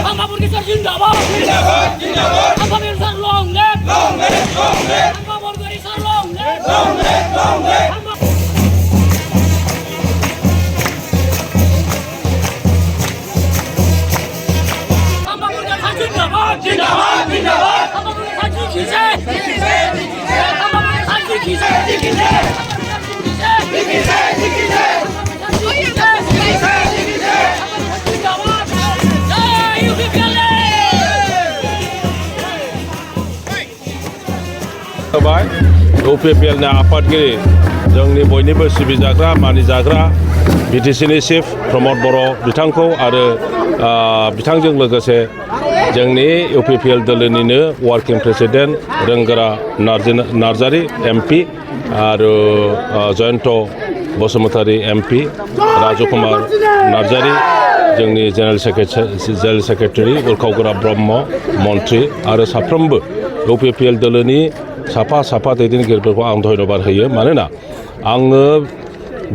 Burgesar Zindabad! Zindabad! Zindabad! Burgesar long live! Long live! Long live! Burgesar long live! Long live! Long live! Zindabad! Zindabad! Zindabad! Burgesar Zindabad! UPPL आफादगिरि जोंनि बयनिबो सिबिजाग्रा मानिजाग्रा बिटिसिनि chief प्रमद बर' बिथांखौ आरो बिथांजों लोगोसे जोंनि UPPL दोलोनिनो working president Rwngwra Narzary MP आरो जयन्त बसुमतारी MP राजकुमार नार्जारी जोंनि जेनेरेल सेक्रेटारि उल्खावगोरा ब्रह्म मन्त्रि आरो साफ्रोमबो UPPL दोलोनि साफा दैदेनगिरिफोरखौ आं धन्यबाद होयो मानोना आङो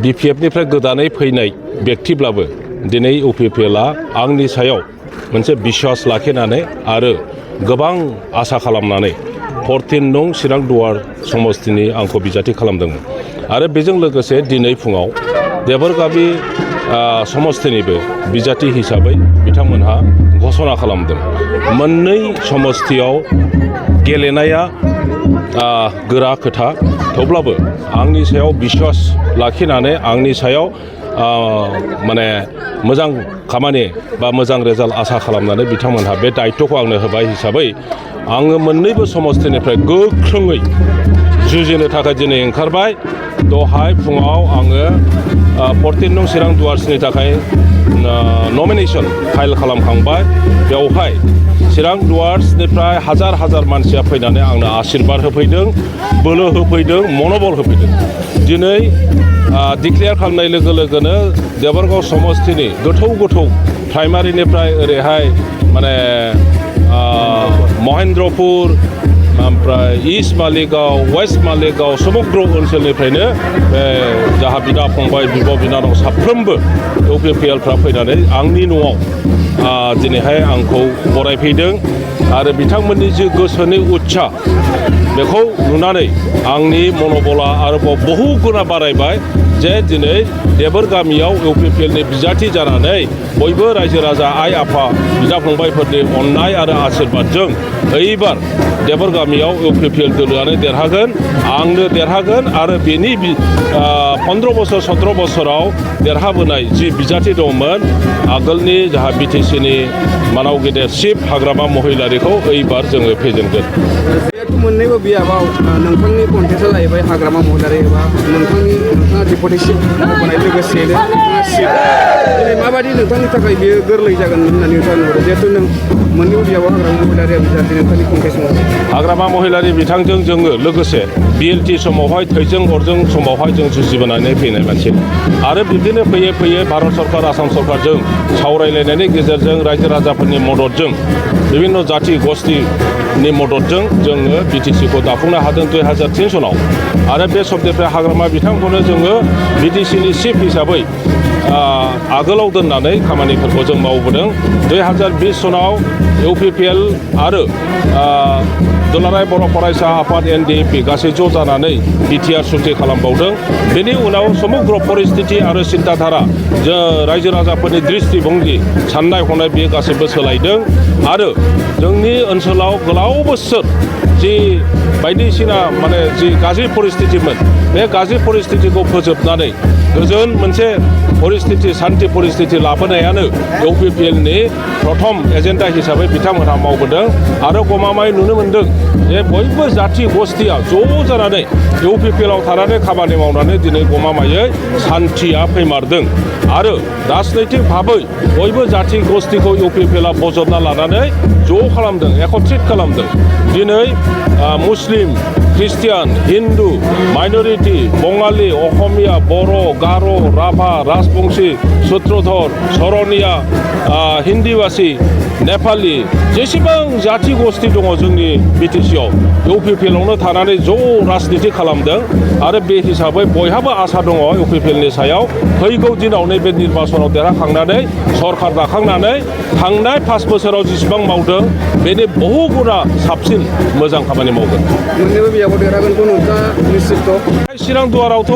BPF निफ्राय गोदानै फैनाय व्यक्तिब्लाबो दिनै UPPLआ आंनि सायाव मोनसे बिश्वास लाखिनानै आरो गोबां आसा खालामनानै 14 नं चिरां दुवार समस्तिनि आंखौ बिजाथि खालामदोंमोन आरो बेजों लोगोसे दिनै फुङाव देबरगामि समस्तिनिबो बिजाथि हिसाबै बिथांमोनहा घोषणा खालामदों मोननै समस्तियाव गेलेनाया गोरा खोथा थेवब्लाबो आंनि सायाव बिश्वास लाखिनानै आंनि सायाव माने मोजां खामानि बा मोजां रिजाल्ट आसा खालामनानै बिथांमोनहा बे दायित्वखौ आंनो होबाय हिसाबै आङो मोननैबो समस्तिनिफ्राय गोख्रोङै जुजिनो थाखाय दिनै ओंखारबाय दहाय फुङाव आङो 14 नं चिरां दुवार्सनि थाखाय नमिनेशन फाइल खालामखांबाय बेवहाय चिरां दुवार्सनिफ्राय हाजार मानसिया फैनानै आंनो आशीर्बाद होफैदों बोलो होफैदों मनोबल होफैदों दिनै डिक्लेयार खालामनाय लोगो लोगोनो देबरगाव समस्तिनि गोथौ प्राइमारिनिफ्राय ओरैहाय माने महेन्द्रपुर ओमफ्राय ईस्ट मालिगाव वेस्ट मालिगाव समग्र ओनसोलनिफ्रायनो जाहा बिदा फंबाय बिब' बिनानाव साफ्रोमबो UPPLफ्रा फैनानै आंनि न'आव दिनैहाय आंखौ बरायफैदों आरो बिथांमोननि जि गोसोनि उत्साह बेखौ नुनानै आंनि मनोबला आरोबाव बहु गुना बारायबाय जे दिनै देबरगामियाव UPPLनि बिजाथि जानानै बयबो रायजो राजा आइ आफा बिदा फंबायफोरनि अननाय आरो आशीर्बादजों एबार देबरगामियाव UPPL दोलोआनो देरहागोन आंनो देरहागोन आरो बेनि 15 बोसोर 17 बोसोराव देरहाबोनाय जि बिजाथि दंमोन आगोलनि जाहा BTCनि मानाव गेदेर चिफ हाग्रामा महिलारिखौ एबार जोङो फेजेनगोन मोननैबो बियाबाव नोंथांनि कन्टेस्टआ जाहैबाय हाग्रामा महिलारि एबा नोंथाङा डिपुटि चिफ होनाय लोगोसेनो नोंथाङा चिफ दिनै माबायदि नोंथांनि थाखाय बेयो गोरलै जागोन होननानै नोंथाङा नुहुरो जिहेथु नों मोननैबो बियाबाव हाग्रामा महिलारिया बिजाथि नोंथांनि कन्टेस्टआव हाग्रामा महिलारि बिथांजों जोङो लोगोसे BLT समावहाय थैजों अरजों समावहाय जों जुजिबोनानै फैनाय मानसि आरो बिदिनो फैयै भारत सरकार आसाम सरकारजों सावरायलायनायनि गेजेरजों रायजो राजाफोरनि मददजों बिभिन्न जाति गोष्ठीनि मददजों जोङो BTCखौ दाफुंनो हादों 2003 सनाव आरो बे समनिफ्राय हाग्रामा बिथांखौनो जोङो BTCनि चिफ हिसाबै आगोलाव दोननानै खामानिफोरखौ जों मावबोदों 2020 सनाव UPPL आरो दुलाराय बर' फरायसा आफाद NDP गासै ज' जानानै बिटिआर सुक्ति खालामबावदों बेनि उनाव समग्र परिस्थिति आरो सिन्ताधारा जों रायजो राजाफोरनि दृष्टिभंगि साननाय हनाय बेयो गासैबो सोलायदों आरो जोंनि ओनसोलाव गोलाव बोसोर जि बायदिसिना माने जि गाज्रि परिस्थितिमोन बे गाज्रि परिस्थितिखौ फोजोबनानै गोजोन मोनसे परिस्थिति सान्थि परिस्थिति लाबोनायानो UPPLनि प्रथम एजेन्डा हिसाबै बिथांमोनहा मावबोदों आरो गमामायै नुनो मोन्दों जे बयबो जाथि गोष्ठीया ज' जानानै UPPLआव थानानै खामानि मावनानै दिनै गमामायै सान्थिया फैमारदों आरो राजनैतिक भाबै बयबो जाथि गोष्ठीखौ UPPLआ बजबना लानानै ज' खालामदों एकत्रित खालामदों दिनै मुस्लिम ख्रिस्टियान हिन्दु माइनरिटि बङालि अखमिया बर' गार' राभा राजबंशी सूत्रधर सरनिया हिन्दीबासि नेपालि जेसेबां जाथि गस्थि दङ जोंनि बिटिसिआव इउपिपिएलआवनो थानानै ज' राजनिति खालामदों आरो बे हिसाबै बयहाबो आसा दङ इउपिपिएलनि सायाव फैगौ दिनाव नैबे निर्बाचनाव देरहाखांनानै सरकार दाखांनानै थांनाय 5 बोसोराव जेसेबां मावदों बेनि बहु गुना साबसिन मोजां खामानि मावगोन। मोननैबो बियाबाव देरहागोनखौ नोंथाङा निश्चित चिरां दुवारावथ'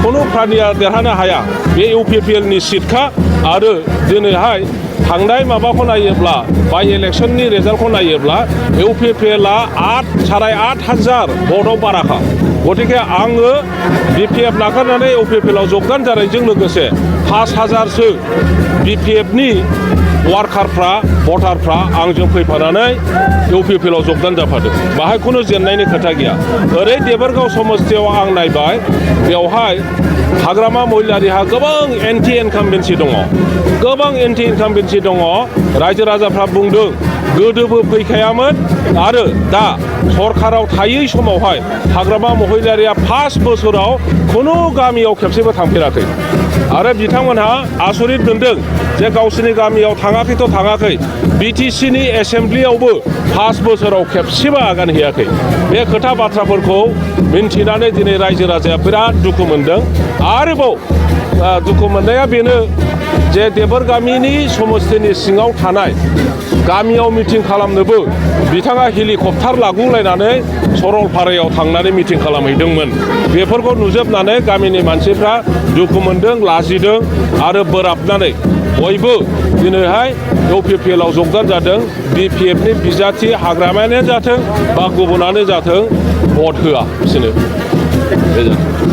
खुनु प्रानिया देरहानो हाया बे इउपिपिएलनि सिटखा आरो दिनैहाय थांनाय माबाखौ नायोब्ला बाइ इलेक्शननि रिजाल्टखौ नायोब्ला इउपिपिएलआ 8,500 भटआव बाराखा गतिके आङो बिपिएफ नागारनानै इउपिपिएलआव जगदान जानायजों लोगोसे 5,000सो बिपिएफनि वार्कारफ्रा भटारफ्रा आंजों फैफानानै इउपिपिएलआव जगदान जाफादों बाहाय खुनु जेननायनि खोथा गैया। ओरै देबरगाव समस्तियाव आं नायबाय बेवहाय हाग्रामा महिलारिहा गोबां एन्टि इनकाम्बेन्सि दङ गोबां एन्टि इनकाम्बेन्सि दङ रायजो राजाफ्रा बुंदों गोदोबो फैखायामोन आरो दा सरकाराव थायै समावहाय हाग्रामा महिलारिया 5 बोसोराव खुनु गामियाव खेबसेबो थांफेराखै आरो बिथांमोनहा आसरित मोनदों जे गावसोरनि गामियाव थाङाखैथ' थाङाखै बिटिसिनि एसेम्ब्लियावबो 5 बोसोराव खेबसेबो आगान होयाखै बे खोथा बाथ्राफोरखौ मिन्थिनानै दिनै रायजो राजाया बिराद दुखु मोनदों। आरोबाव दुखु मोननाया बेनो जे देबर गामिनि समस्तिनि सिङाव थानाय गामियाव मिटिं खालामनोबो बिथाङा हेलिकप्टार लाଗୁलायनानै सरलपारायाव थांनानै मिटिं खालामहैदोंमोन बेफोरखौ नुजोबनानै गामिनि मानसिफ्रा दुखु मोनदों लाजिदों आरो बोराबनानै बयबो दिनैहाय इउपिपिएलआव जगदान जादों बिपिएफनि बिजाथि हाग्रामायानो जाथों बा गुबुनानो जाथों भट होआ बिसोरनो।